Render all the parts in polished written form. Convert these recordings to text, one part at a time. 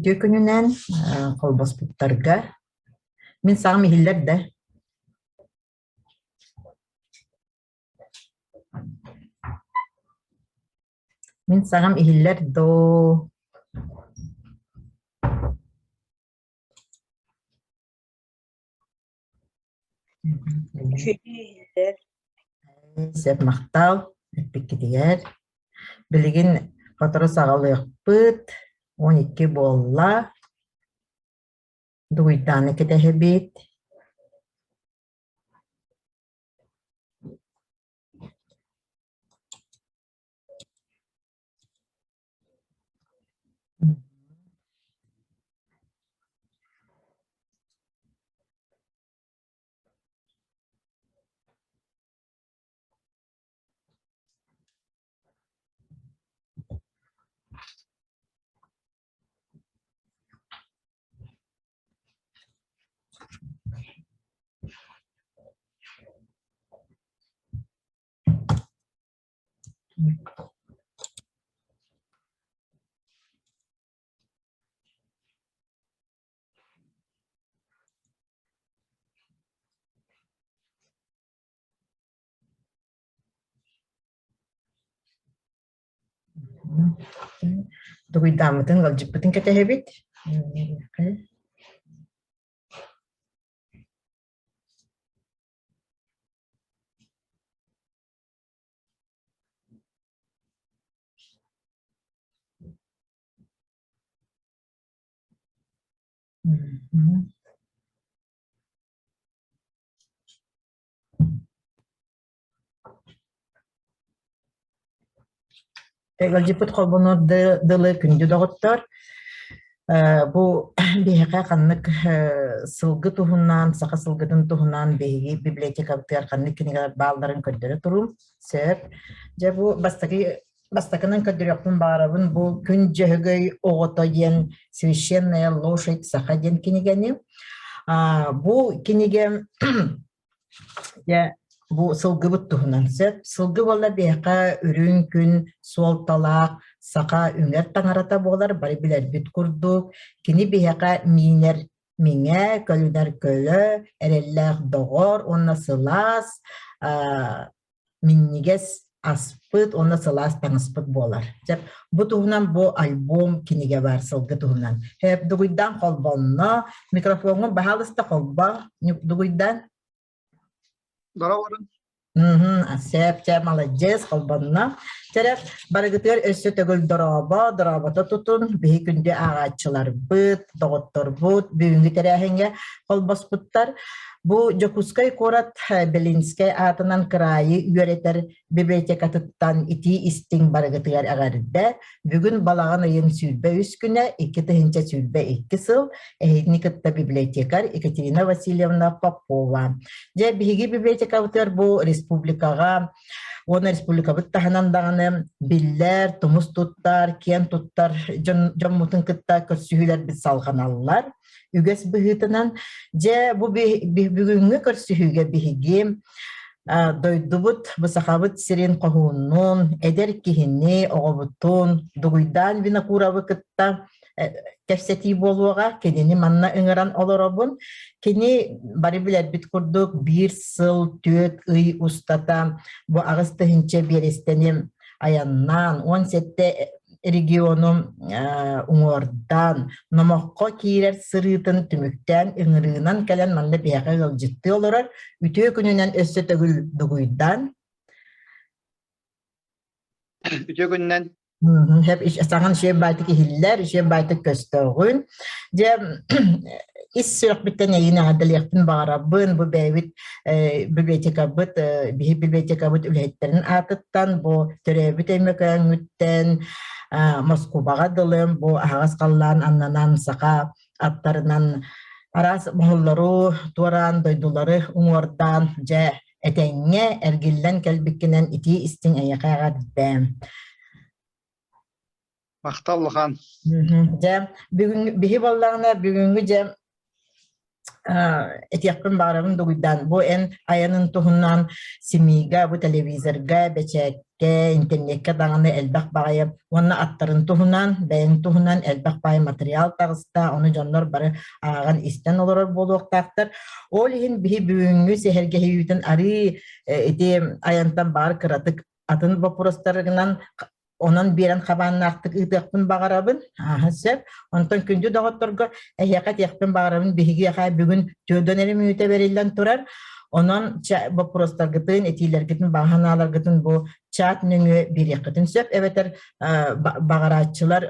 Үтүө күнүнэн холбоспуттарга. Мин саҥам иһиллэр да? Мин саҥам иһиллэр доо? Үчүгэй иһиллэр. Сөп махтал эппиккитигэр. Билигин сотору саҕалыахпыт. 12 буолла. Дугуйдааны кэтэһэбит. Дугуйдааммытын, ыалдьыппытын кэтэһэбит. Ыалдьыппыт холбонуор дылы күндү доҕоттор, бу биһиэхэ ханнык сылгы туһунан, саха сылгытын туһунан биһиги библиотекабытыгар ханнык кинигэлэр баалларын көрдөрө туруум. Сөп. Дьэ бу бастакы бастакынан көрдөрүөхпүн баҕарабын бу Күн Дьөһөгөй оҕото диэн Священная лошадь саха диэн кинигэни. Бу кинигэ Дьэ, бу сылгыбыт туһунан сөп. Сылгы буолла биһиэхэ үрүҥ күн суолталаах саха үҥэр таҥарата буолар, бары билэрбит курдук. Кини биһиэхэ миинэр миҥэ, көлүнэр көлө, эрэллээх доҕор уонна сылаас, минньигэс аспыт уонна сылаас таҥаспыт буолар. Сөп. Бу туһунан бу альбом кинигэ баар сылгы туһунан. Сөп, Дугуйдаан холбонно. Микрофоҥҥун баһаалыста холбо, Дугуйдаан. Дорооборун. Сөп, чэ, маладьыас, холбонно. Чэрэ, барыгытыгар өссө төгүл дорообо, дорообото тутун, биһи күндү ааҕааччыларбыт, доҕотторбут бүгүҥҥү тэрээһиҥҥэ холбоспуттар. Бу Дьокуускай куорат Белинскэй аатынан кыраайы үөрэтэр библиотекатыттан итии-истиҥ барыгытыгар эҕэрдэ. Бүгүн балаҕан ыйын 23 күнэ, 2022 сыл эһигини кытта библиотекарь Екатерина Васильевна Попова. Дьэ, биһиги библиотекабытыгар бу республикаҕа уонна республикабыт таһынан даҕаны биллэр, тумус туттар, киэн туттар дьон, дьоммутун кытта көрсүһүүлэрбит салҕаналлар. Үгэс быһыытынан, дьэ, бу бүгүҥҥү көрсүһүүгэ биһиги дойдубут, бу Сахабыт сирин хоһууннун, эдэр киһини, оҕобутун Дугуйдаан Винокуровы кытта кэпсэтии буолуоҕа. Кинини манна ыҥыран олоробун. Кини бары билэрбит курдук биир сыл, түөрт ый устата бу 8000 биэрэстэни айаннаан, 17 региону уҥуордаан, номоххо киирэр сырыытын түмүктээн ыҥырыынан кэлэн манна биһиэхэ ыалдьыттыы олорор. Үтүө күнүнэн өссө төгүл дугуйдаан. Үтүө күнүнэн. Саҥан үчүгэй баайтык иһиллэр, үчүгэй баайтык көстөҕүн. Дьэ, ис сүрэхпиттэн эйигин эҕэрдэлиэхпин баҕарабын. Бу бэйэбит библиотекабыт, биһи библиотекабыт үлэһиттэрин аатыттан бу төрөөбүт Өймөкөөҥҥүттэн Москубаҕа дылы бу аһаҕас халлаан аннынан саха аттарынан араас моһоллору туораан, дойдулары уҥуордаан, дьэ, этэҥҥэ эргиллэн кэлбиккинэн итии истиҥ эйиэхэ эҕэрдэ. Махтал улахан. Дьэ, бүгүн биһи буоллаҕына бүгүҥҥү дьэ этиэхпин баҕарабын дугуйдаан бу эн айанын туһунан СМИ-га, бу телевизорга, бэчээккэ. бэчээккэ, интернеккэ даҕаны элбэх баҕайы уонна аттарын туһунан, бэйэҥ туһунан элбэх баҕайы материал таҕыста, ону дьоннор бары ааҕан истэн олорор буолуохтаахтар. Ол иһин биһи бүгүҥҥү сэһэргэһиибитин арыы ити айантан баар кыратык атын боппуруостарынан онон биэрэн хабааннаахтык ыытыахпын баҕарабын. Ааһа сөп. Онтон күндү доҕотторго эһиэхэ этиэхпин баҕарабын биһигиэхэ бүгүн төрдөн эрэ мүнүүтэ бэриллэн турар. Онон боппуруостаргытын, этиилэргитин, баҕа санааларгытын бу чат нөҥүө биэриэххитин сөп эбэтэр баҕарааччылар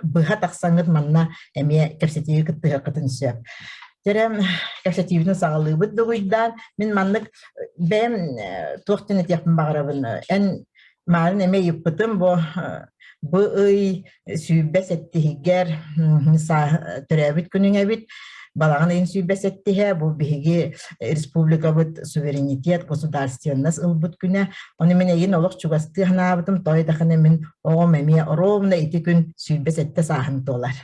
быһа тахсаҥҥыт манна эмиэ кэпсэтиигэ кыттыһыаххытын сөп. Тэрэ кэпсэтиибитин саҕалыыбыт дугуйдаан мин маннык бэйэм туох диэн этиэхпин баҕарабын эн Маарын эмиэ ыйыппытым бу бу ый 27-һигэр төрөөбүт күнүҥ эбит. Балаҕан ыйын 27-һэ бу биһиги республикабыт суверенитет, государственность ылбыт күнэ. Ону мин эйин олох чугастыы санаабытым, той даханы мин оҕом эмиэ ровно ити күн 27 сааһын туолар.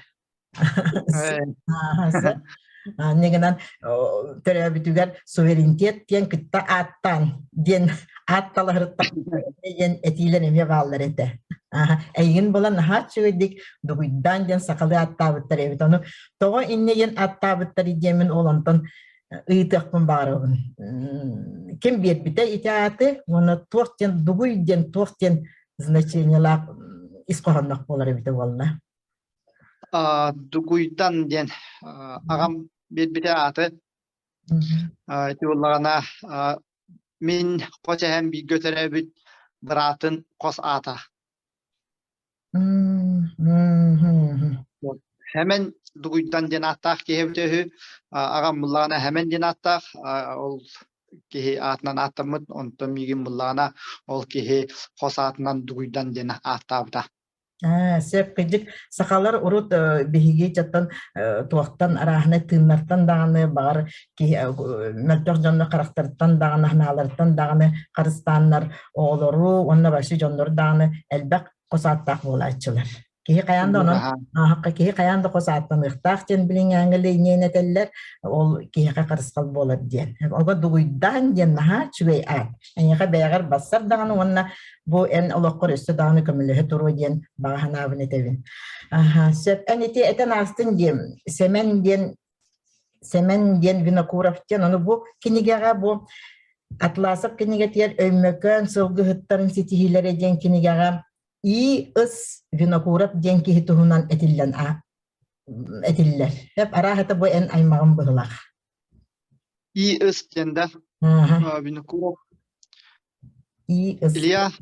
Анныгынан төрөөбүтүгэр суверенитет диэн кытта ааттаан диэн аат талаһырыттан диэн этиилэр эмиэ бааллар этэ. Эйигин буолан наһаа үчүгэйдик дугуйдаан диэн сахалыы ааттаабыттар эбит. Ону тоҕо инньэ диэн ааттаабыттар диэммин ол онтон ыйытыахпын баҕарабын. Ким биэрбитэ ити ааты уонна туох диэн дугуй диэн туох диэн значениелаах ис хоһоонноох буолар эбитэ буолла. Дугуйдан диэн аҕам биэрбитэ ааты. Ити буоллаҕына мин хос эһэм бииргэ төрөөбүт быраатын хос аата. Хэмэн Дугуйдан диэн ааттаах киһи эбитэ үһү. Аҕам буллаҕына Хэмэн диэн ааттаах. Ол киһи аатынан ааттаммыт. Онтон миигин буллаҕына ол киһи хос аатынан Дугуйдан диэн ааттаабыта. Сөп кырдьык сахалар урут биһиги дьоттон туохтан арааһынай тыыннартан даҕаны баҕар киһи мөлтөх дьонно харахтарыттан даҕаны санааларыттан даҕаны харыстааннар оҕолору уонна вообще дьоннору даҕаны элбэх хос ааттаах буолааччылар. Киһи хайаан да онон киһи хайаан да хос ааттаныахтаах диэн билиҥҥээҥҥэ линиэн этэллэр ол киһиэхэ харысхал буолар диэн. Ого дугуйдаан диэн наһаа үчүгэй аат. Эйиэхэ бэйэҕэр бассар даҕаны уонна бу эн олоххор өссө даҕаны көмөлөһө туруо диэн баҕа санаабын этэбин. Аха, сөп. Эн ити этэн аастын диэм. Сэмэн диэн Сэмэн диэн Винокуров диэн ону бу кинигэҕэ бу Атласов кинигэтигэр Өймөкөөн сылгыһыттарын ситиһиилэрэ диэн кинигэҕэ И. Ыс Винокуров диэн киһи туһунан этиллэн этиллэр. Сөп, арааһата бу эн аймаҕым быһылаах. И. Ыс диэн да Винокуров И. Ыс. Илья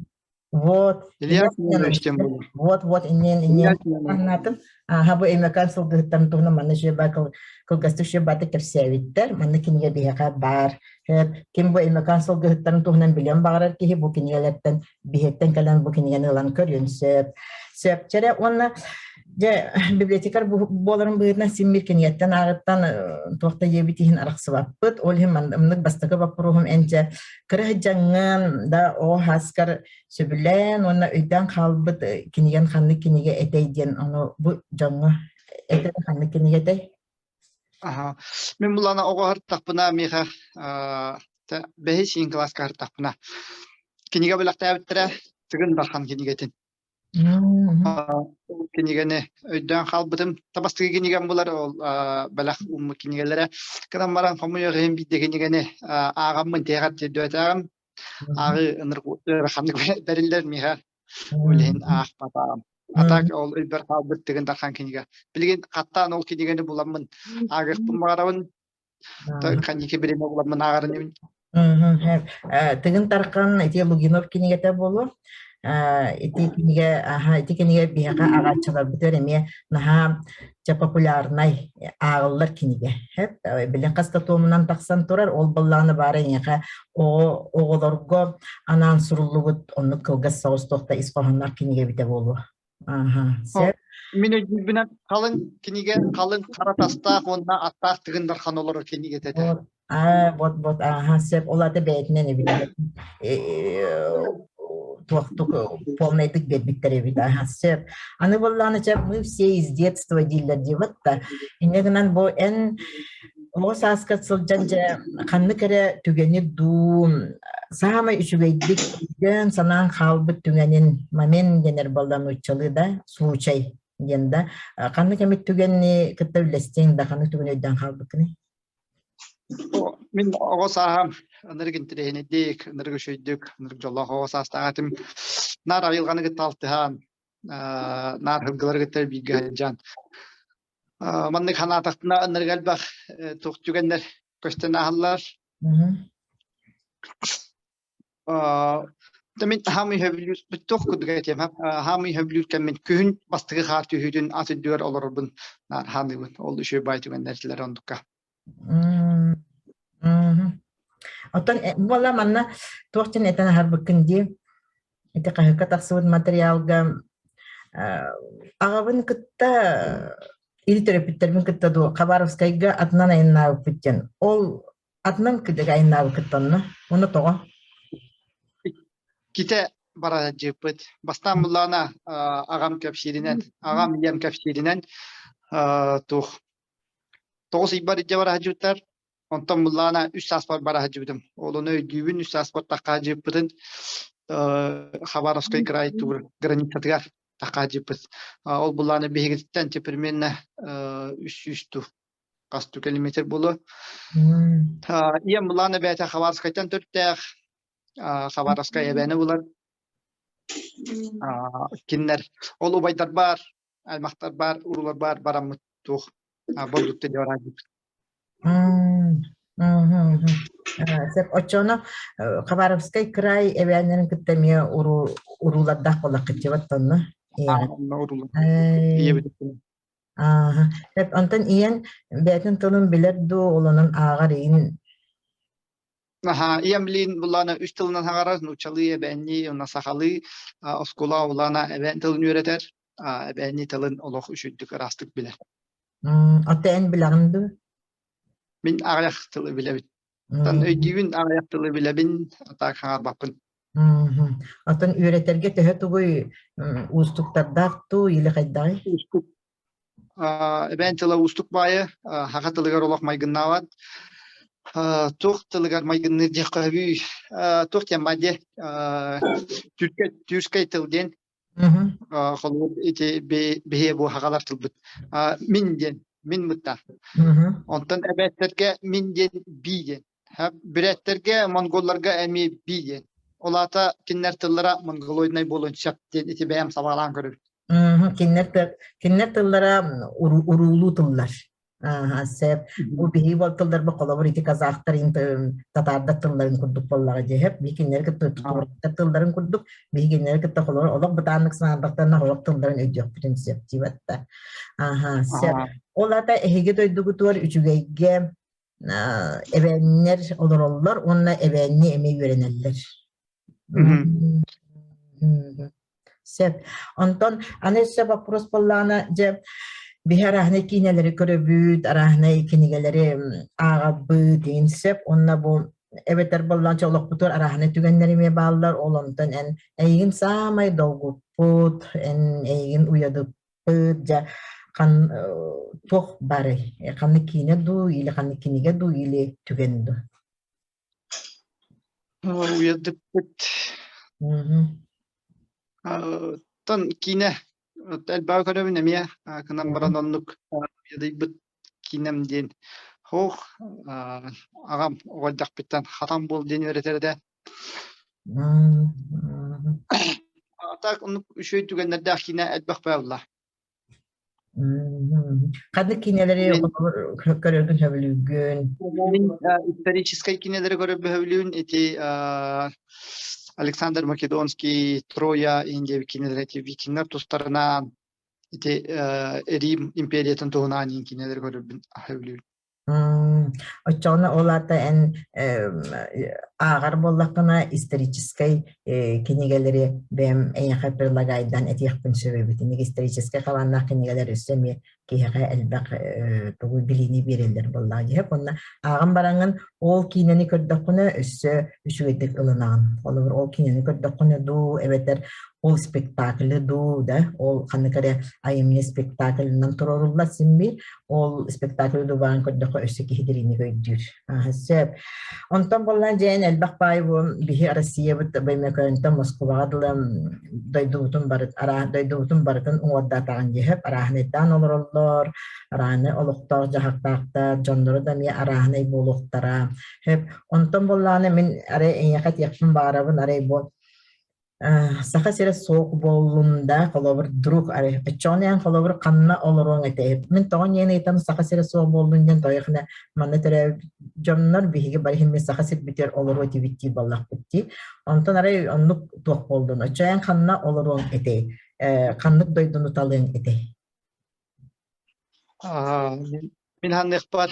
Вот. Илья Семенович диэн буолар. Вот, вот, иннин, иннин аннатын. Аха, бу Өймөкөөн сылгыһыттарын туһунан манна үчүгэй кылгастык үчүгэй бааты кэпсээбиттэр. Манна кинигэ биһиэхэ баар. Ким бу Өймөкөөн сылгыһыттарын туһунан билиэн баҕарар киһи бу кинигэлэртэн биһиэттэн кэлэн бу кинигэни ылан көрүөн сөп. Сөп. Чэрэ уонна дьэ библиотекарь буоларын быһыытынан син биир кинигэттэн ааҕыттан туох да диэбит иһин арахсыбаппыт. Ол иһин маннык бастакы боппуруоһум эн дьэ кыра сылдьаҥҥын да оҕо сааскар сөбүлээн уонна өйдөөн хаалбыт кинигэн ханнык кинигэ этэй диэн ону бу дьоҥҥо этэр ханнык кинигэ этэй? Аха. Мин булана оҕо аһартахпына миэхэ бэһис иин кылааска аһартахпына кинигэ бэлэхтээбиттэрэ Тыгын Дархан кинигэтин. Ол кинигэни өйдөөн хаалбытым. Табастыгы кинигэм булар ол бэлэх ууммут кинигэлэрэ. Кынан баран хомуйуох иһин биирдэ кинигэни ааҕаммын тиэхэр тиэрдибэтэҕим. Ааҕыы ынырык ыараханнык бэриллэр миэхэ. Ол иһин аахпатаҕым. А так ол өйбөр хаалбыт Тыгын Дархан кинигэ. Билигин хаттаан ол кинигэни буламмын ааҕыахпын баҕарабын. Ханники бириэмэ буламмын ааҕарын инибин. Тыгын Дархан ити Лугинов кинигэтэ буолуо. Ити кинигэ аха ити кинигэ биһиэхэ ааҕааччыларбытыгар эмиэ наһаа чэ популярнай ааҕыллар кинигэ. Билин хас да туомунан тахсан турар, ол баллааны баара эйиэхэ оҕолорго анаан суруллубут оннук кылгас соҕус туох да ис хоһоонноох кинигэ эбитэ буолуо. Аха, сөп. Мин өйдүүрбүнэн халыҥ кинигэ халыҥ хара тастаах уонна аттаах Тыгын Дархан олорор кинигэтэ этэ. Аа, вот, вот, ааха, сөп. Ол ата бэйэтинэн эбит. Туохтук полнайдык биэрбиттэр эбит. Аха, сөп. Аны буоллаҕына, чэ, мы все из детства дииллэр диэбит да. Инньэ гынан бу эн. Оҕо сааска сылдьан дьэ ханнык эрэ түгэни дуу саамай үчүгэйдик өйдөөн-санаан хаалбыт түгэнин момент дэнэр буолла нууччалыы да случай диэн да ханнык эмит түгэни кытта үллэстиэҥ да ханнык түгэни өйдөөн хаалбыккыный? Мин оҕо сааһым ынырык интэриэһинэйдик, ынырык үчүгэйдик, ынырык дьоллоох оҕо саастаах этим. Наар айылҕаны кытта алтыһан, наар сылгылары кытта бииргэ сылдьан маннык санаатахпына ынырык элбэх туох түгэннэр көстөн ааһаллар. Мин хаамый сөбүлүүр туох курдук этиэм хаамый сөбүлүүр кэммин күһүн бастакы хаар түһүүтүн ат үрдүгэр олорорбун ханыыбын. Ол үчүгэй баай түгэннэр этилэр оннукка. Оттон буола манна туох диэн этэн аһарбыккын дии ити хаһыакка тахсыбыт материалга аҕабын кытта или төрөппүттэрбин кытта дуу Хабаровскайга атынан айаннаабыппыт диэн ол атынан кыдык айаннаабыккыт онно уонна тоҕо Ките бара сылдьыппыт. Бастаан буллаҕына аҕам кэпсииринэн, аҕам ийэм кэпсииринэн туох 9 ыйбар илдьэ бара сылдьыбыттар. Онтон буллаҕына үс сааспар бара сылдьыбытым. Ол ону өйдүүбүн, үс сааспар тахха сылдьыппытын Хабаровскай край границатыгар тахха сылдьыппыт. Ол буллаҕына биһигиттэн примерно 300 ту хас ту километр буолуо. Ийэм буллаҕына бэйэтэ Хабаровскайтан төрүттээх, Хабаровскай эбээни булар. Кинилэр ол убайдар баар, аймахтар баар, уруулар баар бараммыт туох болдукта диэн бараайбыт. Сөп. Оччоҕуна Хабаровскай край эбээннэрин кытта эмиэ уруулардаах буоллаххыт дьыбат онно? Ийэбит Ааһа. Сөп. Онтон ийэн бэйэтин тылын билэр дуу, ол онон ааҕар иин Аха, ийэм билин буллаана үс тылынан хаҥарар, нууччалыы, эбээннии уонна сахалыы. Оскуола улаана эбээн тылын үөрэтэр, эбээннии тылын олох үчүгдүк ыраастык билэр. Оттон эн билэҕин дуу? Мин аҕыйах тылы билэбин. Оттон өйдүүбүн аҕыйах тылы билэбин, а так хаҥарбаппын. Оттон үөрэтэргэ төһө тугуй уустуктардаах дуу или хайдаҕый? Уустук. Эбээн тыла уустук баайы, саха тылыгар олох майгыннаабат. Туох тылыгар майгынныыр диэххэ сөбүй? Туох диэн баар диэ? Тюркскай тыл диэн Холобур ити биһиэ бу хагалар тылбыт. Мин диэн, мин мытта. Онтон эбээттэргэ мин диэн би диэн. Бүрээттэргэ, монголларга эмиэ би диэн. Ол аата кинилэр тыллара монголоиднай буолуон сөп диэн ити бэйэм сабаҕалаан көрөбүн. Кинилэр тыллара уруулуу тыллар. Ааһа, сөп. Бу биһиги буол тылларбыт холобур ити казахтар татаардар тылларын курдук буоллаҕа дии биһи кинилэри кытта туруорбуттар тылларын курдук биһи кинилэри кытта холобур олох бытааннык саҥардахтарына олох тылларын өйдүөхпүтүн сөп диибэт да. Ааһа, сөп. Ол аата эһиги дойдугутугар үчүгэйгэ эбээннэр олороллор уонна эбээнни эмиэ үөрэнэллэр. Сөп. Онтон аны өссө боппуруос буоллаҕына, дьэ, биһи арааһынай киинэлэри көрөбүт, арааһынай кинигэлэри ааҕабыт диэн сөп. Уонна бу эбэтэр буоллаҕына олохпутугар арааһынай түгэннэр эмиэ бааллар. Ол онтон эн эйигин саамай долгуппут, эн эйигин уйадыппыт, дьэ, хан туох баарый? Ханнык киинэ дуу, или ханнык кинигэ дуу, или түгэн дуу? Уйадыппыт. Оттон киинэ элбэҕи көрөбүн эмиэ гынан баран оннук уйадыйбыт киинэм диэн суох. Аҕам оҕо эрдэхпиттэн хатан буол диэн үөрэтэр этэ. А так оннук үчүгэй түгэннэрдээх киинэ элбэх буолла. Ханнык киинэлэри көрөргүн сөбүлүүгүн? Мин историческай киинэлэри көрөрбүн сөбүлүүбүн. Ити Александр Македонский, Троя Индия киинэлэрэ ити викингнэр тустарынан ити Рим империятын туһунан киинэлэри көрөрбүн сөбүлүүбүн. Оччоҕуна ол аата эн ааҕар буоллаххына историческай кинигэлэри бэйэм эйиэхэ предлагайдаан этиэхпин сөп эбит. Инник историческай хабааннаах кинигэлэр өссө эмиэ киһиэхэ элбэх тугу билиини биэрэллэр буоллаҕа дии. Уонна ааҕан бараҥҥын ол киинэни көрдөххүнэ өссө үчүгэйдик ылынаҕын. Холобур, ол киинэни көрдөххүнэ дуу эбэтэр Ол спектаклы дуу да, ол ханнык эрэ айымньы спектаклынан туруоруллар симми, ол спектаклы дубаан көрдөххө өссө киһи дириҥник өйдүүр. Сөп. Онтон буоллаан дьээн элбэх баай бу биһи Россиябыт Бөймөкөөнтөн Москваҕа дылы дойдубутун барыт араа дойдубутун барытын уҥуордаатаҕын диэһэп арааһынайдаан олороллор, арааны олохтоох дьаһахтаахтар, дьоннору да эмиэ арааһынай буолуохтара. Сөп. Онтон буоллаҕына мин арай эйиэхэ этиэхпин баҕарабын арай бу Саха сирэ суох буоллун да, холобур, вдруг арай оччоҕуна эн холобур ханна олоруоҥ этэй? Мин тоҕо диэн ыйытам Саха сирэ суох буоллун диэн тойохуна манна төрөөбүт дьоннор биһиги бары иһиммит Саха сирбитигэр олоруо этибит дии буоллахпыт дии. Онтон арай оннук туох буоллун? Оччо эн ханна олоруоҥ этэй? Ханнык дойдуну талыаҥ этэй? Мин ханныахпар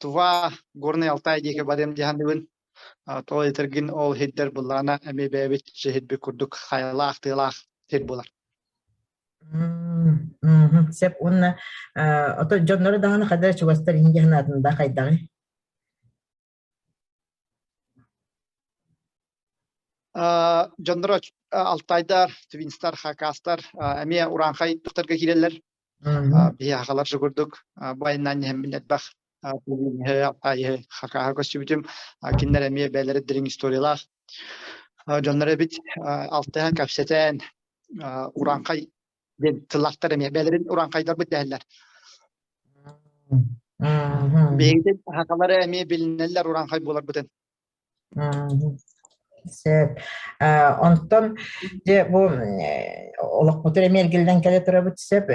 Тува, Горный Алтай диэки барыам дии саныыбын. Тоҕо этэргин ол иһирдэр былаана эмиэ бэйэбит сиһирбит курдук хайалаах тыалаах сир буолар. Сөп уонна ото дьоннору даҕаны хайдах чугастар иһин санаатында хайдаҕый? Дьонноро Алтайдар, Твинстар, Хакастар эмиэ урааҥхай тустарга киирэллэр. Биһи хахалар курдук байынан иһэммин элбэх Хакаһа көстүбүтүм. Кинилэр эмиэ бэйэлэрэ дириҥ историялаах дьоннор эбит. Алтыһан кэпсэтэн урааҥхай диэн тыллаахтар эмиэ бэйэлэрин урааҥхайдарбыт дэһэллэр. Биһигитин хахалары эмиэ билинэллэр урааҥхай буоларбытын. Сөп. Онтон дьэ бу олохпутугар эмиэ эргиллэн кэлэ турабыт сөп.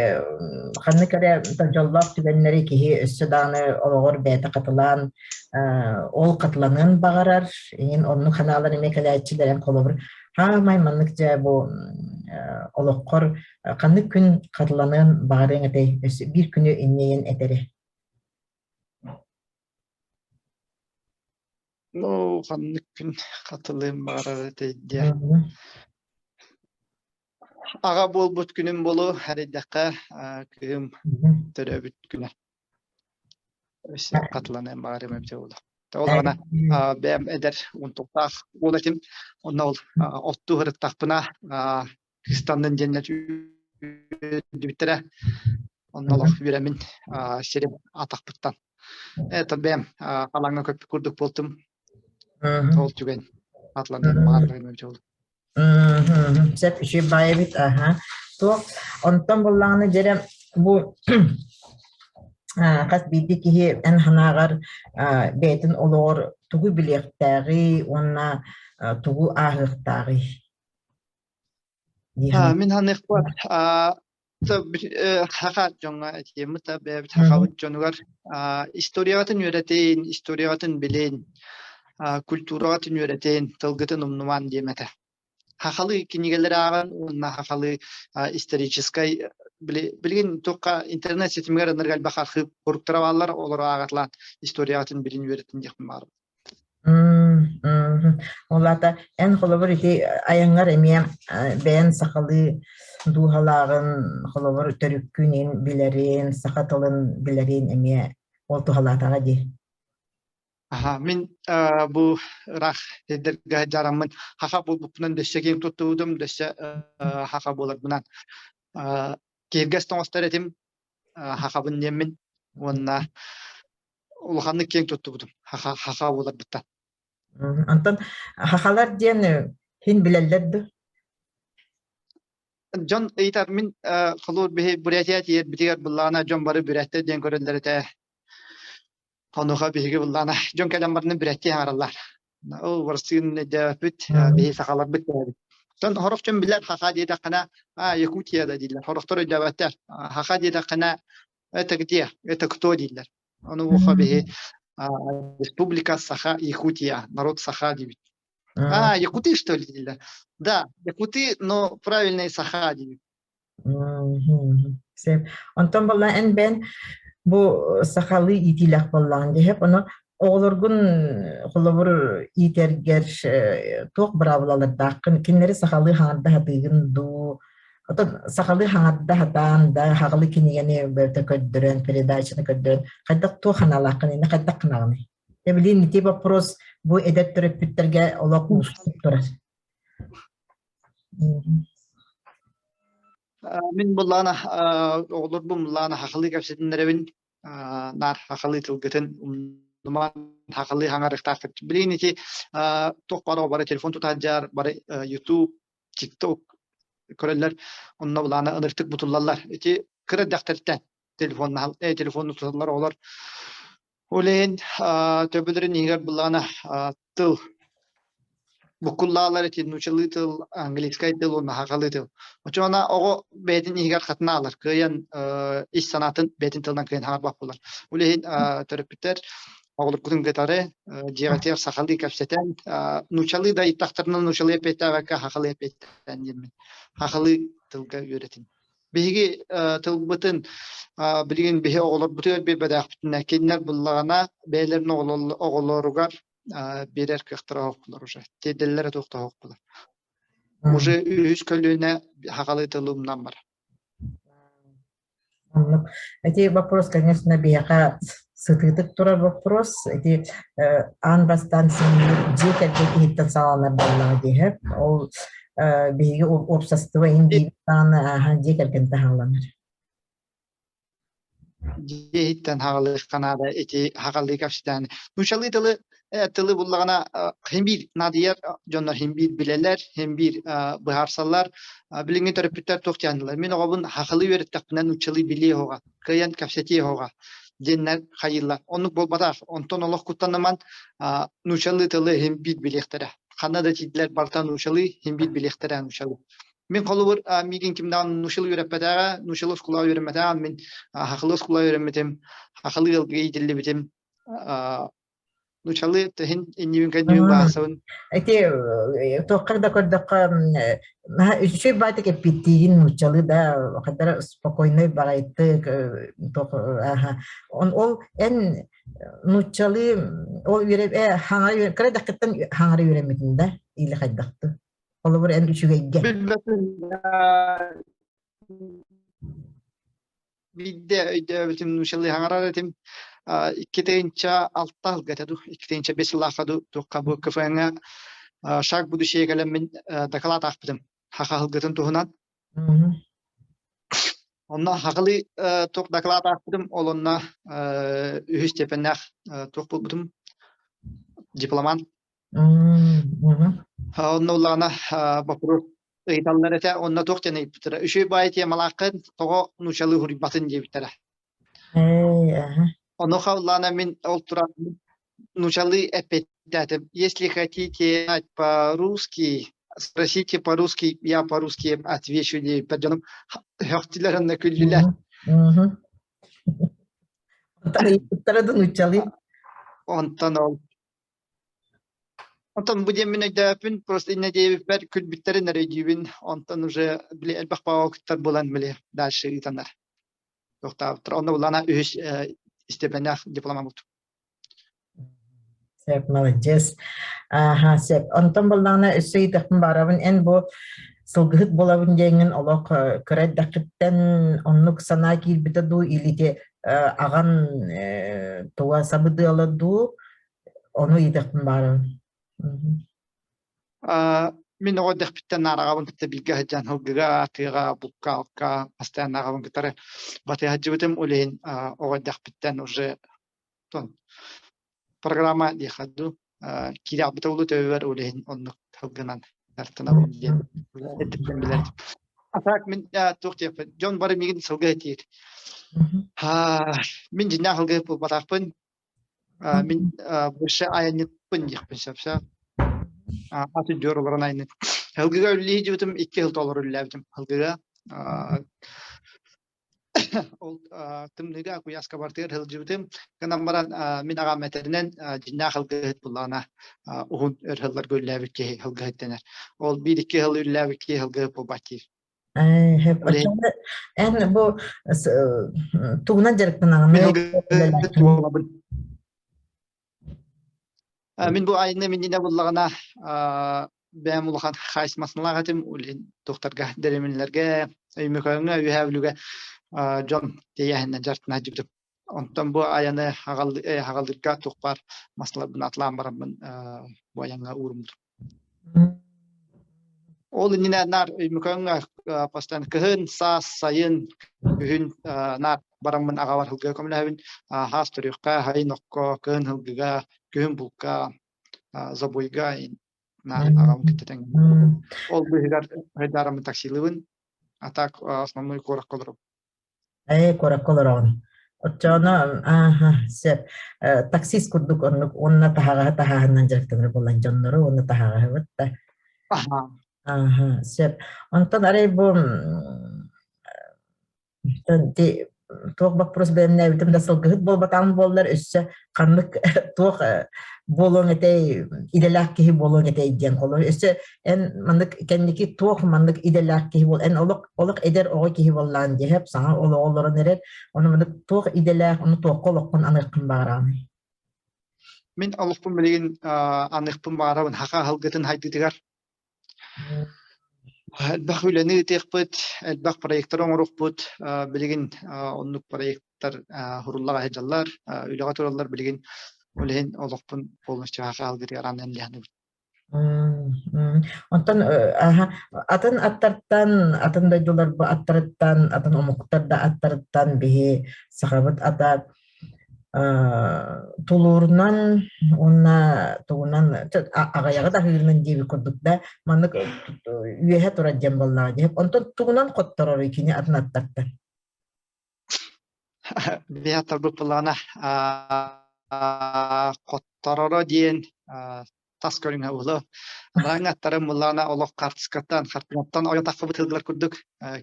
Ханнык эрэ дьоллоох түгэннэри киһи өссө даҕаны олоҕор бэйэтэ хатылаан ол хатыланыан баҕарар. Иҥин оннук санаалар эмиэ кэлээччилэр эн холобур хаамай маннык дьэ бу олоххор ханнык күн хатыланыан баҕарыаҥ этэй өссө биир күнү инньэйэн этэрэ. Ну, ханнык күн хатылыам баҕарар этэй диэ. Аҕа буолбут күнүм буолуо, эрэйдэххэ, кыыһым төрөөбүт күнэ. Өссө хатыланыам баҕарыам эбитэ буолуо. Ол даҕаны бэйэм эдэр унтуктаах уол этим. Онно ол оттуу сырыттахпына кыстаннын диэннэр үөрдүбүттэрэ. Онно олох үөрэммин сирим атахпыттан. Это бэйэм халаҥҥа көппүт курдук буолтум. Ол түгэн атланыам баҕарарым эбитэ буолуо. Сөп үчүгэй баай эбит аха. Туох онтон буллаҕына дьэрэ бу хас биирдии киһи эн санааҕар бэйэтин олоҕор тугу билиэхтээҕий уонна тугу ааһыахтааҕый? Мин саныахпар саха дьоҥҥо этиэммит да бэйэбит сахабыт дьонугар историяҕытын үөрэтин, историяҕытын билин, культураҕытын үөрэтин, тылгытын умнумаан диэм этэ. Хахалыы кинигэлэри ааҕан уонна хахалыы историческай билигин туохха интернет ситимигэр ынырык элбэх архыып суруктара бааллар, олору ааҕатылаан историяҕытын билин үөрэтин диэхпин баҕарабын. Ол аата эн холобур ити айаҥҥар эмиэ бэйэн сахалыы дууһалааҕын, холобур төрүккүн билэрин, саха тылын билэрин эмиэ ол туһалаатаҕа дии. Аха, мин бу ыраах сирдэргэ дьараммын хаха буолбуппунан дөссө киэҥ туттубутум, дөссө хаха буоларбынан киһиргэс тоҥостор этим, хахабын диэммин уонна улаханнык киэҥ туттубутум хаха хаха буоларбыттан. Онтон хахалар диэн хин билэллэр дуо? Дьон ыйытар мин холуур биһи Бурятия тиийэрбитигэр быллаана дьон бары бүрээттэр диэн көрөллөр этэ. Онуоха биһиги быллаана дьон кэлэн баран бүрээттии хаҥараллар. Ол Россияны өйдөөбөппүт, биһи сахаларбыт диэбит. Оттон сорох дьон билэр хаха диэтэххинэ, а Якутия да дииллэр. Сорохтор өйдөөбөттөр. Хаха диэтэххинэ, это где? Это кто дииллэр. Онуоха биһи Республика Саха, Якутия, народ Саха диибит. А, якуты, что ли, дииллэр? Да, якуты, но правильные Саха диибит. Сөп. Онтон буолла эн бэйэн бу сахалыы иитиилээх буоллаҕын диэһэп, ону оҕолоргун холобур иитэргэр туох быраабылалардааххын, кинилэри сахалыы хаҥарда сатыыгын дуу, Оттон сахалыы хаҥарда сатаан да, хаҕылыы кинигэни бөтө көрдөрөн, передачаны көрдөрөн, хайдах туох аналааххын, иннэ хайдах гынаҕыный? Дьэ, билигин ити вопрос бу эдэр төрөппүттэргэ олох уустук турар. Мин буллаана оҕолорбун буллаана хахалыы кэпсэтиннэрэбин наар хахалыы тылгытын умнуман хахалыы хаҥарыахтааххыт. Билигин ити туох баар бары телефон тутаһдьар, бары YouTube, TikTok көрөллөр, онно булаана ынырыктык бутуллаллар. Ити кыра эрдэхтэриттэн телефоннаһал, телефону туталлар оҕолор. Ол иһин төбөлөрүн иһигэр буллаҕына тыл буккуллаалар ити нуучалыы тыл, английскай тыл уонна сахалыы тыл. Оччоҕуна оҕо бэйэтин иһигэр хатынаалар, кыайан ис санаатын бэйэтин тылынан кыайан хаҥарбат буолар. Ол иһин төрөппүттэр оҕолоргутун кытары дьиэҕитигэр сахалыы кэпсэтэн, нуучалыы да ыйыттахтарына нуучалыы эппиэттээбэккэ сахалыы эппиэттээн диэммин. Сахалыы тылга үөрэтин. Биһиги тылбытын билигин биһи оҕолорбутугар биэрбэтээхпитинэ, кинилэр буллаҕына бэйэлэрин оҕолоругар биэрэр кыахтара оһохпулар уже. Тиэрдэллэрэ туох да оһохпулар. Уже үһүс көлүөнэ сахалыы тылы умнан барар. Оннук. Эти вопрос, конечно, биһиэхэ сытыытык турар вопрос. Ити аан бастаан дьиэ кэргэн иһиттэн саҕаланар буоллаҕа диэһэ. Ол биһиги уопсастыба иһин диибит даҕаны ааһан дьиэ кэргэн таһааланар. Дьиэ иһиттэн хаҕалыахха наада ити хаҕалыы кэпсэтээн. Нуучалыы тылы тылы буллаҕына хин биир наадыйар дьоннор хин биир билэлэр, хин биир быһаарсаллар. Билиҥҥи төрөппүттэр туох дианнылар. Мин оҕобун хахалыы үөрэттэхпинэ нууччалыы билиэ оҕо, кыайан кэпсэтиэ оҕо диэннэр хайыыллар. Оннук буолбатах. Онтон олох куттаныман нуучалыы тылы хин биир билиэхтэрэ. Ханна да тиийдилэр барыта нуучалыы хин биир билиэхтэрэ нуучалыы. Мин холобур миигин ким даҕаны нуучалыы үөрэппэтэҕэ, нуучалыы оскуолаҕа үөрэммэтэҕэ, мин хахалыы оскуолаҕа үөрэммитим, хахалыы ыалга иитиллибитим. Нуучалыы иһин иннибин кэннибин баасабын. Ити туохха да көрдөххө наһаа үчүгэй баатык эппиттиигин нууччалыы да хадара спокойный баҕайытык туох ол эн нууччалыы ол үөрэ хаҥара кыра дэххиттэн хаҥара үөрэммитин да или хайдахты Холобур, эн үчүгэйгэ. Билбэтим. Биирдэ өйдөөбүтүм нуучалыы хаҥарар этим. 2006 сылга этэ дуу, 2005 сыллаахха дуу туохха бу КФН-ҥа шаг будущее кэлэммин дакылаат аахпытым саха сылгытын туһунан. Онно сахалыы туох дакылаат аахпытым, ол онно үһүс степеннээх туох булбутум дипломант. Онно улаана боппуруос ыйыталлар этэ, онно туох диэн ыйыппыттара. Үчүгэй баайы темалааххын тоҕо нуучалыы суруйбатын диэбиттэрэ. Онуоха улаана мин ол туран нуучалыы эппиэттээтим. Если хотите знать по-русски, спросите по-русски, я по-русски отвечу диэбиппэр дьонум һөхтүлэр онно күллүлэр. Ыйыппыттара да нууччалыы. Онтон ол Онтон бу диэммин өйдөөппүн, просто иннэ диэбиппэр күлбүттэрин эрэ өйдүүбүн, онтон уже били элбэх баҕа буолан били дальше ыытаннар туохтаабыттар. Онно буллаана үһүс степеннээх диплома бултум. Сөп, молодец. Аха, сөп. Онтон буллаҕына өссө ыйытыахпын баарабын, эн бу сылгыһыт буолабын диэҥҥин олох кыра эрдэххиттэн оннук санаа киирбитэ дуу или ити аҕан туга сабыдыала дуу Ону ыйытыахпын баҕарабын. Мин оҕо эрдэхпиттэн наараҕабын кытта бииргэ сылдьан сылгыга, тыаҕа, булка-алка постоянно аҕабын кытары батыһа сылдьыбытым. Ол иһин оҕо эрдэхпиттэн уже программа диэххэ дуу киирэхпитэ улуу төбөбөр ол иһин оннук сылгынан дьарыктанабын диэн эрдэттэн билэр. А так мин туох диэхпин дьон бары миигин сылгы этиир. Мин дьиҥнээх сылгы буолбатахпын. Мин больше айанньыппын диэхпин сөп сөп. Аты дьор олорон айанньыт. Һылгыга үллии дьыбытым икки сыл толору үллээбитим. Һылгыга ол тымныыга куйааска бартыгар сылдьыбытым. Гынан баран мин аҕам этэринэн дьиннээх һылгыһыт буллаҕына уһун өр сылларга үллээбит киһи һылгыһыт дэнэр. Ол биир-икки сыл үллээбит киһи һылгыһыт буолбат диир. Эн бу тугунан дьарыктанаҕыный? Мин бу айны миннинэ буллаҕына бэйэм улахан хаайысмасыналаах этим улин тухтарга дэриминлэргэ Өймөкөөҥҥө Үөһээ Бүлүүгэ дьон тиэйээһиннэн дьарыктана сылдьыбытым. Онтон бу айаны хаҕаллыырга туох баар массыыналарбын атылаан бараммын бу айаҥҥа ууруммутум. Ол иннинэ наар Өймөкөөҥҥө Постоянно кыһын, саас, сайын, күһүн наар бараммын аҕабар сылгыга көмөлөһөбүн. Хаас төрүөххэ, сайын окко, кыһын сылгыга, күһүн булка, забойга наар аҕабын кытта тэҥ. Ол быыһыгар хайдаараммын таксилыыбын. А так основной куоракка олоробун. Ээ, куоракка олороҕун. Оччоҕуна ааһа, сөп. Таксист курдук оннук уонна таһаҕаһы таһааһынынан дьарыктанар буолан дьоннору уонна таһаҕаһыбыт да. Аха. Ааһа, сөп. Онтон арай бу ити туох боппуруос бэлэмнээбитим да сылгыһыт буолбатаҕым буоллар өссө ханнык туох буолуоҥ этэй, идэлээх киһи буолуоҥ этэй диэн холобур өссө эн маннык кэнники туох маннык идэлээх киһи буол эн олох олох эдэр оҕо киһи буоллаан диэһэп саҥа олоҕу олорон эрэр ону маннык туох идэлээх ону туохха олоххун аныаххын баҕараҕыный? Мин олохпун билигин аныахпын баҕарабын хаха аһылгытын хайдыытыгар. Элбэх үлэни ыытыахпыт, элбэх проектары оҥоруохпут. Билигин оннук проекттар хуруллаҕа сылдьаллар, үлэҕэ тураллар билигин. Ол иһин олохпун полностью хаха аһылгытыгар аныам диэн саныыбын. Онтон атын аттартан, атын дойдулар бу аттарыттан, атын омуктар да аттарыттан биһи сахабыт ата тулуурунан уонна тугунан аҕыйаҕы да аһыырынан диэбит курдук да маннык үөһэ турар диэн буоллаҕа дии. Онтон тугунан хотторорой кини атын аттартан? Биһи аттарбыт былаана хоттороро диэн тас көрүҥэ улу. Анаан аттарым былаана олох хартыскаттан, хартыынаттан ойон тахсыбыт сылгылар курдук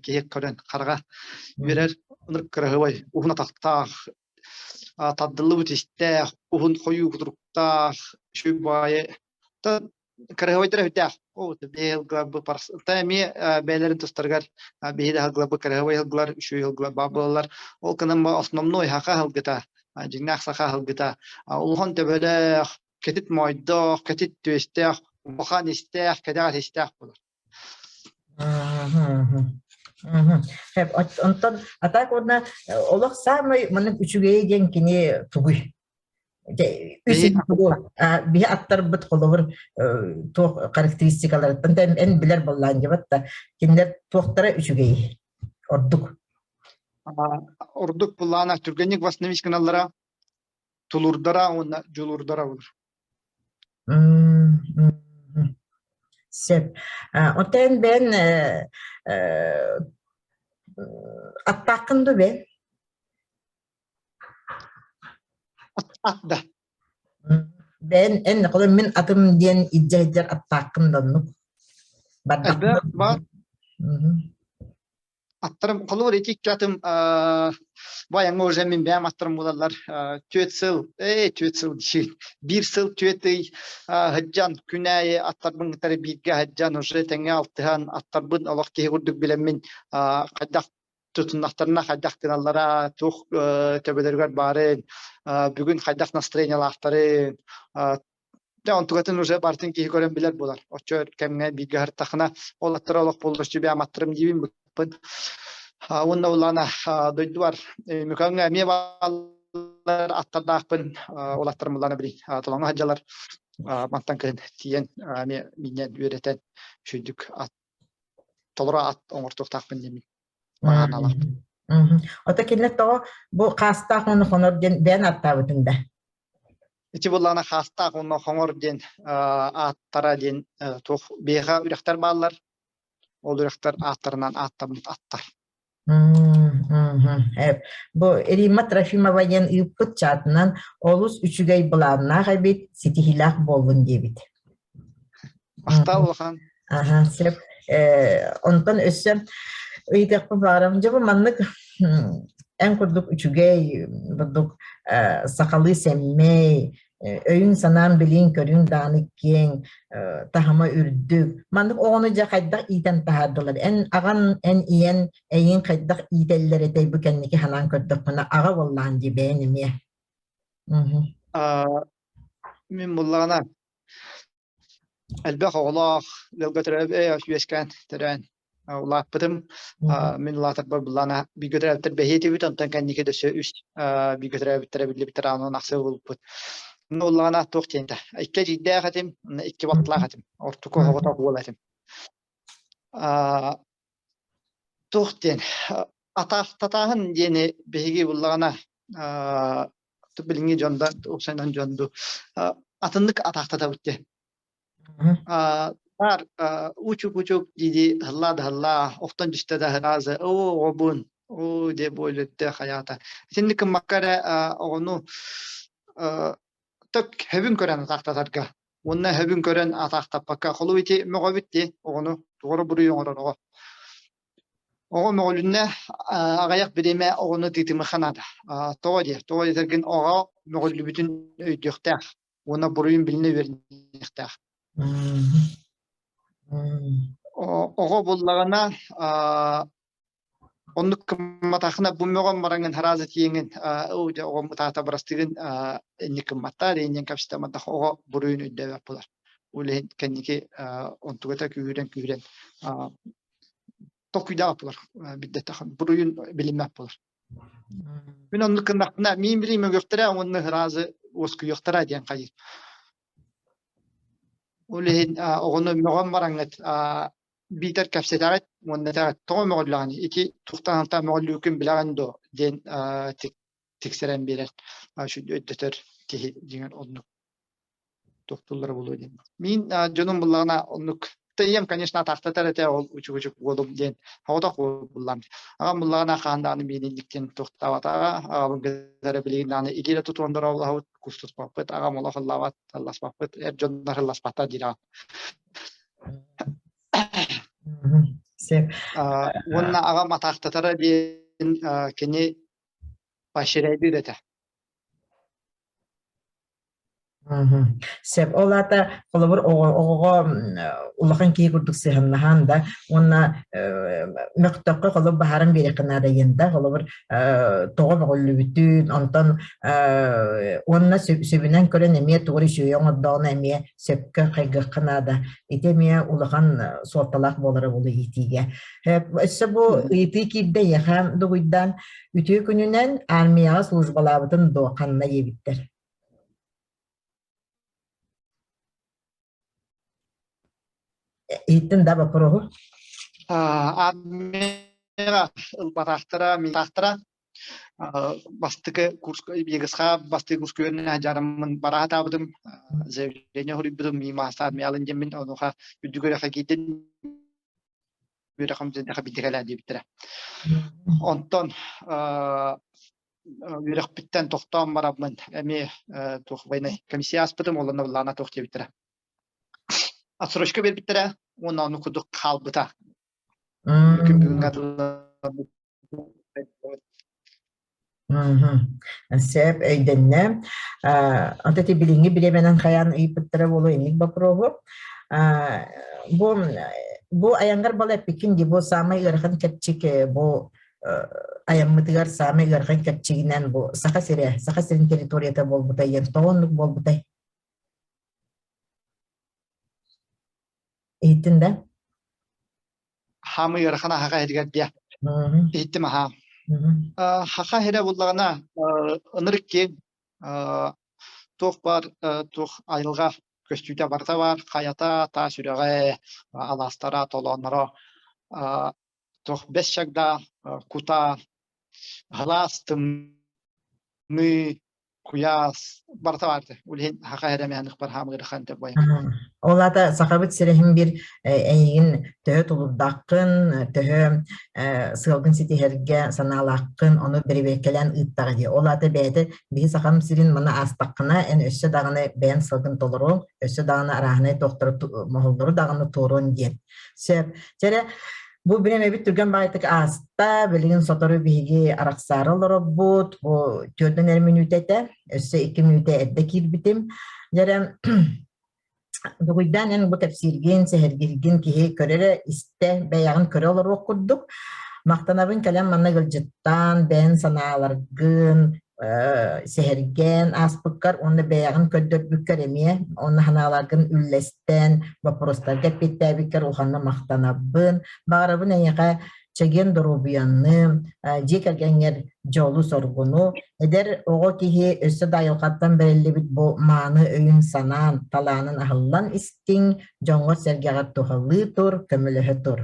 киһи көрөн хараҕа үөрэр кыраһыбай уһун атахтаах, тардыллыбыт истээх, уһун хойуу кутуруктаах, үчүгэй баайы кыраһыабайдара сүрдээх. Оо, биһи та эмиэ бэйэлэрин тустарыгар биһи да сылгыларбыт кыраһыабай сылгылар, үчүгэй сылгылар баар буолаллар. Ол гынан основной саха сылгыта, дьиҥнээх саха сылгыта улахан төбөлөөх, кэтит моойдоох, кэтит түөстээх, улахан истээх, кэтэҕэс истээх буолар. Онтон а так уонна олох саамай маннык үчүгэйэ диэн кини тугуй? Биһи аттарбыт холобур туох характеристикаларыттан эн билэр буоллаан дьабат да кинилэр туохтара үчүгэй ордук? Ордук буллаана түргэнник восстановить гыналлара тулурдара уонна дьулуурдара болар. Сөп. Оттон бэйэн аттааххын дуу бэйэн? Ат да. Бэйэн эн холобур мин атым диэн илдьэ сылдьар аттааххын да оннук. Элбэх баар. Аттарым холобур ити икки атым бу айаҥҥа уже мин бэйэм аттарым буолаллар түөрт сыл түөрт сыл биир сыл түөрт ый сылдьан күн аайы аттарбын кытары бииргэ сылдьан уже тэҥҥэ алтыһан аттарбын олох киһи курдук билэммин хайдах тутуннахтарына хайдах гыналлара, туох төбөлөрүгэр баарын, бүгүн хайдах настроениелаахтарын, дьэ онтукатын уже барытын киһи көрөн билэр буолар. Оччо кэмҥэ бииргэ сырыттахына, ол аттара олох полностью бэйэм аттарым диибин быкпын. Уонна улаана дойдубар Мүкаҥҥа эмиэ бааллар аттардаахпын, ол аттарым улаана били толоҥҥо сылдьаллар. Мантан кыһын тиийэн эмиэ минньэн үөрэтэн үчүгдүк ат толору ат оҥортуохтаахпын диэммин баҕаналаахпын. Ото кинилэр тоҕо бу хаастаах уонна хонор диэн бэйэн ааттаабытыҥ да? Ити буоллаҕына хаастаах уонна хоҥор диэн ааттара диэн туох биһиэхэ үрэхтэр бааллар. Ол үрэхтэр ааттарынан ааттаммыт аттар. Бу Римма Трофимова диэн ыыппыт чаатынан олус үчүгэй былааннаах эбит, ситиһиилээх буоллун диэбит. Махтал улахан. Аха, сөп. Онтон өссө ыйытыахпын баҕарабын. Дьэ бу маннык эн курдук үчүгэй, курдук сахалыы сэммэй, өйүн-санаан билиин-көрүүн даҕаны киэҥ, таһыма үрдүк. Маннык оҕону дьэ хайдах иитэн таһаардылар? Эн аҕан, эн ийэн эйигин хайдах иитэллэр этэй бу кэнники санаан көрдөххүнэ аҕа буоллаҕын дии бэйэн эмиэ. Мин буллаҕына Элбэх оҕолоох ыалга төрөөбүт үөскээн төрөөн улааппытым. Мин улаатарбар былаана бииргэ төрөөбүттэр бэһиэ этибит, онтон кэнники өссө үс бииргэ төрөөбүттэрэ биллибиттэр аанын ахсыы буолбуппут. Онно улаана туох диэн этэ икки эдьиийдээх этим, икки балтылаах этим, ортоку оҕото уол этим. Туох диэн атаахтатааһын диэни биһиги буллаҕына билиҥҥи дьон да уопсайынан дьон дуу атыннык атаахтатабыт диэн. Баар учук-учук дии-дии ыһыллаа да ыһыллаа, охтон түстэ да ыраазы оо оҕобун, оо диэ бу өлөрдө хайаата. Итинник гыммакка эрэ оҕону төк хөбүн көрөн атаахтатарга уонна хөбүн көрөн атаахтаппакка холу ити мөҕөбүт дии оҕону тугу эрэ буруйу оҥорор оҕо. Оҕо мөҕүлүннэ аҕыйах бириэмэ оҕону тыытымыхха наада. Тоҕо диэ? Тоҕо диэтэргин оҕо мөҕүллүбүтүн өйдүөхтээх уонна буруйун билинэ үөрэниэхтээх. Оҕо буллаҕына оннук гымматахына бу мөҕөн бараҥҥын хараазы тиийэҥҥин оо дьэ оҕом ытаата бырастыгын инник гымматтаар иннин кэпсэтэ оҕо буруйун өйдөөбөт буолар. Ол иһин кэнники онтугата күүһүрэн күүһүрэн толкуйдаабат буолар билбэтэх буруйун билиммэт буолар. Мин оннук гыннахпына миин билиим мөгүөхтэрэ уонна ыраазы уоскуйуохтара диэн хайыыр. Ол иһин оҕону мөҕөн бараҥҥыт биитэр кэпсэтэҕит уонна этэҕит тоҕо мөҕүллэҕиний ити тухтан мөҕүллүүкүн билэҕин дуо диэн тиксэрэн биэрэр өйдөтөр киһи дьиҥэр оннук тохтуллара буолуо диэн. Мин дьонум буллаҕына оннук ийэм, конечно, атаахтатар этэ ол учук-учук уолум диэн соҕотох уол буллаам. Аҕам буллаҕына хаһан даҕаны миининник диэн туохтаабатаҕа. Аҕабын кытары билигин даҕаны илиилэ тутуһан дорооболоһобут, кустуспаппыт. Аҕам олох ыллаабат, ылласпаппыт. Эр дьоннор ылласпаттар диир аҕам. Уонна аҕам атаахтатара диэн кини поощряйдыыр этэ. Сөп. Ол аата, холобур, оҕоҕо улахан киһи курдук сыһыаннаһан да уонна мөхтөххө холобур баһааран биэриэххэ наада диэн да, холобур, тоҕо мөҕүллүбүтүн, онтон уонна сөбүнэн көрөн эмиэ тугу эрэ үчүгэй оҥордоҕуна эмиэ сөпкө хайгыахха наада. Ити эмиэ улахан суолталаах буолара буолуо иитиигэ. Өссө бу ыйытыы киирдэ эйиэхэ дугуйдаан, үтүө күнүнэн армияҕа службалаабытын дуо ханна диэбиттэр. Иһиттин да боппуруоһу? Армияҕа ылбатахтара, миитахтара бастакы курска ЕГСХ бастакы курска үөрэнэ дьараммын бараатаабытым, заявление хоруйбутум, миимаста армиялын диэммин, онуоха үрдүк үөрэххэ киирдим, үөрэхим дьэндэхэ биирдэ диэбиттэрэ. Онтон үөрэхпиттэн тохтоон бараммын эмиэ туох военнай комиссия ааспытым, олонно былаана туох диэбиттэрэ. Отсрочка биэрбиттэрэ уонна ону курдук хаалбыта. Күн бүгүҥҥэ Сөп өйдөннө. Ата ити билиҥҥи бириэмэнэн хайаан ыйыппыттара буолуо инник боппуруоһу. Бу бу айаҥҥар бала эппиккин дии бу саамай ыарахан кэрчик бу айаммытыгар саамай ыарахан кэрчигинэн бу Саха сирэ, Саха сирин территорията буолбута диэн тоҕо оннук буолбутай? Иһиттин да? Хаамыы ыарахан аһаҕа иһигэр диэ. Иһиттим аһаа. Хаха иһирэ буллаҕына ынырык киэҥ туох баар туох айылҕа көстүүтэ барыта баар хайата, таас үрэҕэ, алаастара, толоонноро туох бэс чагда, кута, халаас тымныы куйаас барыта баар этэ. Ол иһин хаха эрэмэһэн ыкпар хаамыырыхан деп бойым. Ол аата сахабыт сирэһин бир эйигин төһө тулурдаххын, төһө сыалгын ситиһэргэ санаалааххын, ону бэрэбиэркэлээн ыыттаҕа дии. Ол аата бэйэтэ биһи сахам сирин маны аастаххына, эн өссө даҕаны бэйэн сыалгын толоруоҥ, өссө даҕаны арааһынай туохтары моһоллору даҕаны туоруон диэн. Сөп. Чэрэ, Бу бириэмэбит түргэн баҕайытык ааста, билигин сотору биһиги арахсаары олоробут, бу түөртэн эрэ мүнүүтэ этэ, өссө 2 мүнүүтэ эрдэ киирбитим. Дьэрэ, дугуйдаан эн бу кэпсииргин, сэһэргииргин киһи көрөрө, истэ, бэйэҕин көрө олоруох курдук. Махтанабын кэлэн манна ыалдьыттаан, бэйэн санааларгын, сэһэргээн ааспыккар уонна бэйэҕин көрдөрбүккэр эмиэ уонна санааларгын үллэстэн боппуруостарга эппиэттээбиккэр улаханнык махтанабын. Баҕарабын эйиэхэ чэгиэн доруобуйаны, дьиэ кэргэҥҥэр дьолу-соргуну, эдэр оҕо киһи өссө да айылҕаттан бэриллибит бу мааны өйүн-санаан, талаанын аһыллан истиҥ, дьоҥҥор-сэргэҕэр туһалыы тур, көмөлөһө тур.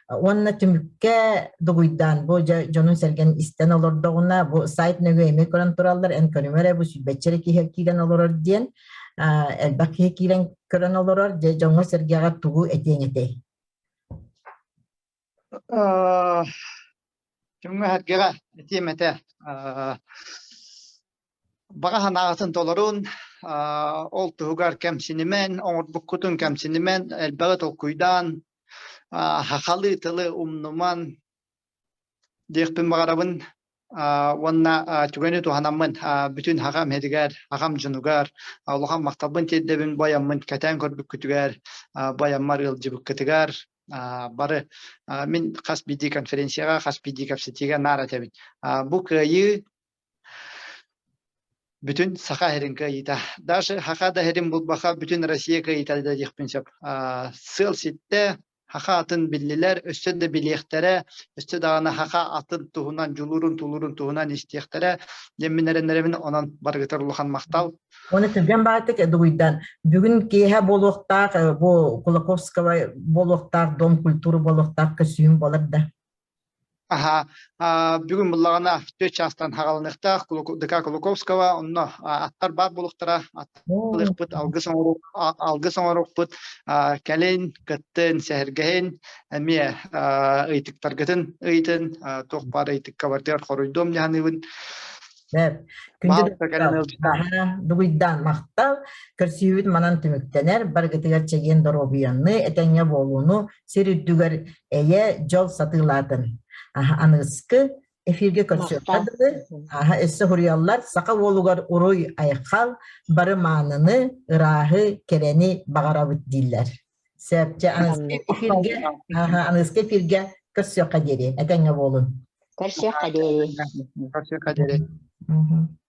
Уонна түмүккэ дугуйдаан бу дьонун-сэргэн истэн олордоҕуна бу сайт нөҥүө эмиэ көрөн тураллар, эн көрүмэ эрэ бу сүүрбэччэ эрэ киһи киирэн олорор диэн элбэх киһи киирэн көрөн олорор, дьэ дьоҥҥо-сэргэҕэ тугу этиэҥ этэй? Дьоҥҥо-сэргэҕэ этиэм этэ баҕа санааҕытын толорун, ол туһугар кэмсинимэн, оҥорбуккутун кэмсинимэн, элбэҕи толкуйдаан, сахалыы тылы умнуман диэхпин баҕарабын. Уонна түгэни туһанаммын бүтүн аҕам иһитигэр, аҕам дьонугар улахан махталбын тиэрдэбин бу айаммын кэтээн көрбүккүтүгэр, бу айаммар ыалдьыбыккытыгар бары мин хас биирдии конференцияҕа, хас биирдии кэпсэтиигэ наар этэбин. Бу кыайыы Бүтүн Саха сирин кыайыыта. Даже Саха да сирин булбаха бүтүн Россия кыайыыта да диэхпин сөп. Сыал ситтэ, Саха атын биллилэр, өссө да билиэхтэрэ, өссө даҕаны Саха атын туһунан, дьулуурун, тулуурун туһунан истиэхтэрэ диэммин эрэнэрэбин, онон барыгытар улахан махтал. Уонна түргэн баҕайытык дугуйдан, бүгүн киэһэ буолуохтаах, бу Кулаковского буолуохтаах, Дом культуры буолуохтаах көсүүм буолар да? Аһа, бүгүн буллаҕына түөрт чаастан хаҕаланыахтаах ДК Кулаковского, онно аттар баар буолуохтара, аттылыахпыт, алгыс оҥоруох, алгыс оҥоруохпут, кэлин, кыттын, сэһэргэһин, эмиэ ыйытыктаргытын ыйытын, туох баар ыйытыкка барытыгар хоруйдуом дьаһаныыбын. Күндү дугуйдаан махтал, көрсүһүүбүт манан түмүктэнэр, барыгытыгар чэгиэн доруобуйаны, этэҥҥэ буолууну, сир үрдүгэр эйэ, дьол сатыылаатын. Аныгыскы эфиргэ көрсүөххэ дылы, аһа өссө суруйаллар, саха уолугар уруй айхал, бары мааныны, ырааһы, кэрэни баҕарабыт дииллэр. Сөп, аныгыскы эфиргэ, аныгыскы эфиргэ көрсүөххэ диэри, этэҥҥэ буолун. Көрсүөххэ диэри. Көрсүөххэ диэри. Мгм.